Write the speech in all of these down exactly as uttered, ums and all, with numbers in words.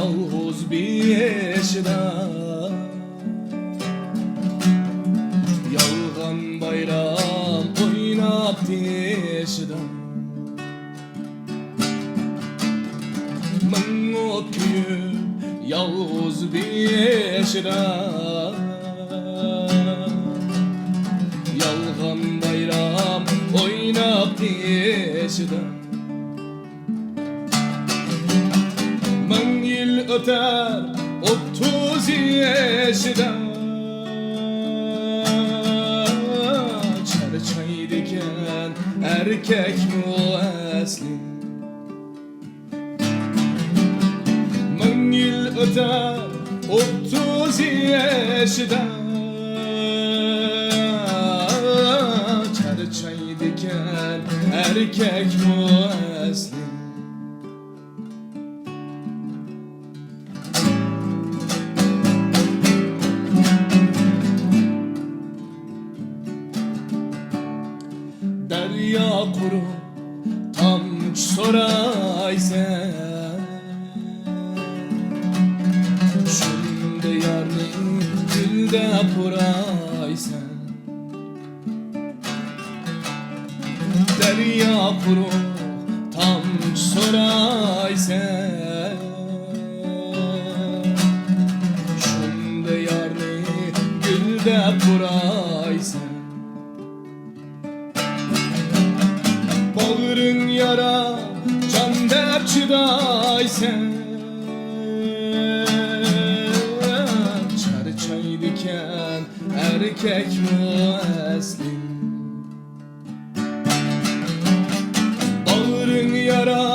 يالغۇز بېشىدا، يالغان بايرام ئويناپ تېشىدا. مىڭ ئوت كۆيۈپ يالغۇز بېشىدا، يالغان بايرام ئويناپ تېشىدا. مىڭ يىل ئۆتەر ئوتتۇز يېشىدا، چارچايدىكەن ئەركەكمۇ ئەسلى. مىڭ يىل ئۆتەر ئوتتۇز يېشىدا، چارچايدىكەن ئەركەكمۇ ئەسلى. دەريا قۇرۇق تامچە سورايسەن، شۇنداق يارنى گۈل دەپ ئۇرايسەن. دەريا قۇرۇق تامچە سورايسەن، شۇنداق يارنى گۈل دەپ ئۇرايسەن. باغرىڭ يارا جان دەپ چىدايسەن، چارچايدىكەن ئەركەكمۇ ئەسلى. باغرىڭ يارا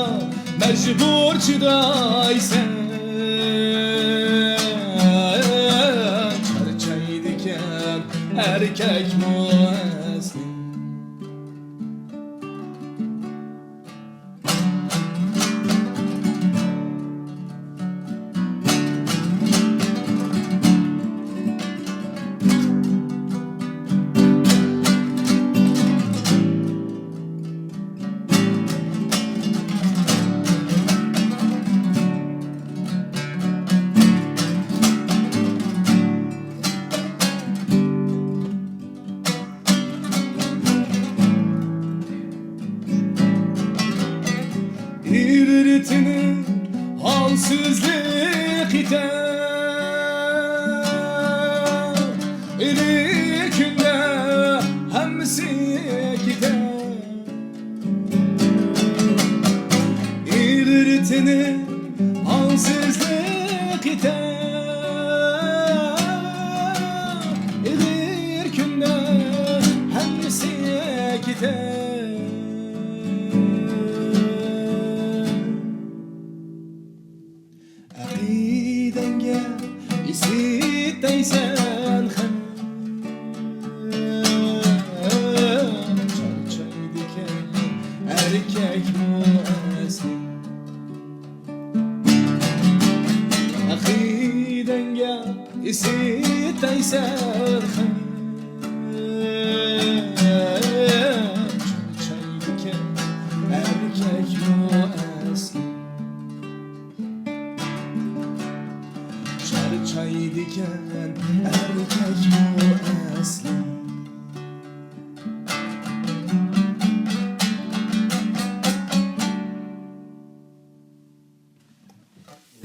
مەجبۇر چىدايسەن، چارچايدىكەن ئەركەكمۇ ئەسلى. ئېرىتىنى ھالسىزلىق يېتەر، ئېغىر كۈندە ھەممىسى كېتەر. ئېغىر تېنى ھالسىزلىق يېتەر، ئېغىر كۈندە ھەممىسى كېتەر. ئەقىدەڭگە ئېسىتەيسەن خەم، چارچايدىكەن ئەركەكمۇ ئەسلى. ئەقىدەڭگە ئېسىتەيسەن خەم، چارچايدىكەن ئەركەكمۇ ئەسلى. چارچايدىكەن ئەركەك